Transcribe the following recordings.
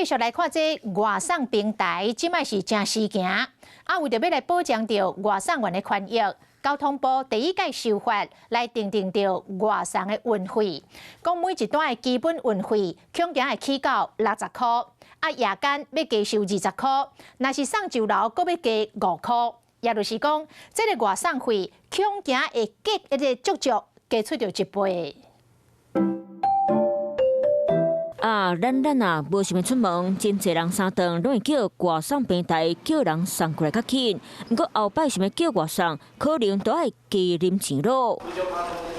續來看這外送平台，這擺是誠時行。啊，為著欲來保障著外送員的權益，交通部第一改修法來訂定著外送的運費，講每一單的基本運費，恐驚會起到60箍，啊夜間欲加收20箍，若是送酒樓，閣欲加5箍。也就是講，這個外送費恐驚會加一個足足加出著一倍。啊，咱咱啊，無想欲出門，真濟人三頓攏會叫外送平台叫人送過來較緊。毋過後擺想欲叫外送，可能都愛加啉錢囉。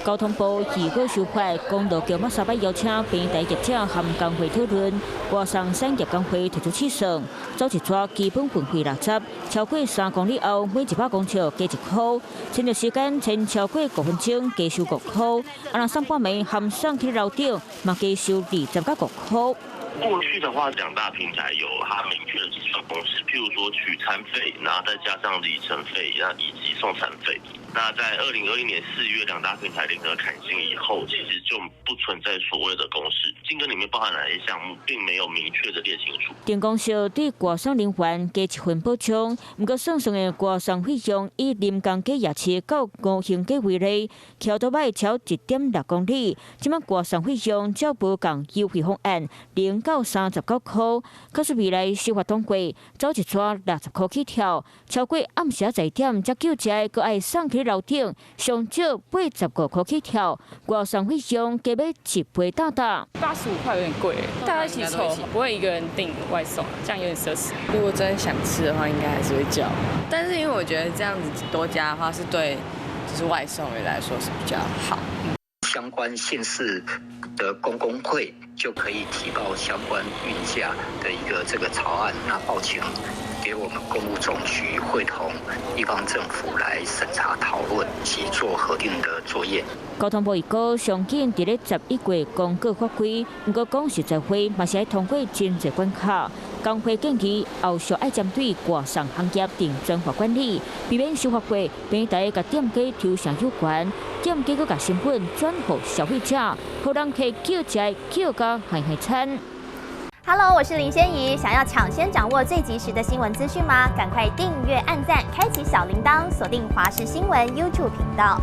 交通部二號修法，公路局捌三擺邀請平台業者和工會討論，外送產業工會提出試算，走一逝基本運費60，超過3公里後每100公尺加1箍，前日時間前超過5分鐘加收5箍，啊若送半暝含送去樓頂，嘛加收20到5箍。過去的話，兩大平台有它明確的計算公式，譬如說取餐費，然後再加上里程費，然後以及送餐費。那在2021年4月，兩大平台聯合砍薪以後，其實就不存在所謂的公式，金額裡面包含哪些項目，並沒有明確的列清楚。鄭公司對外送人員加一份補充，毋過算算的外送費用，以臨江街夜市到吳興街為例，騎倒擺超1.6公里，這擺外送費用照無仝優惠方案，0到39箍，可是未來修法通過，走一逝60箍起跳，超過暗時仔點才叫食的，閣愛送去樓頂，上少85箍起跳，外送費用加欲一倍大大。 85塊有點貴，大家一起湊，不會一個人訂外送，這樣有點奢侈。如果真的想吃的話，應該還是會叫。但是因為我覺得這樣子多加的話，是對就是外送員來說是比較好。相關縣市的公工會就可以提報相關運價的一個這個草案，那報請給我們公務總局會同地方政府來審查討論及做核定的作業。交通部預估上緊佇咧11月公告法規，毋過講實在話，嘛是愛通過真濟關卡。工會建議後續愛針對外送行業定專法管理，避免修法過平台共店家抽成有關，店家閣共成本轉予消費者，予人客叫食叫甲害害慘。 Hello，我是林仙怡，想要搶先掌握最及時的新聞資訊嗎？趕快訂閱、按讚、開啟小鈴鐺，鎖定華視新聞 YouTube 頻道。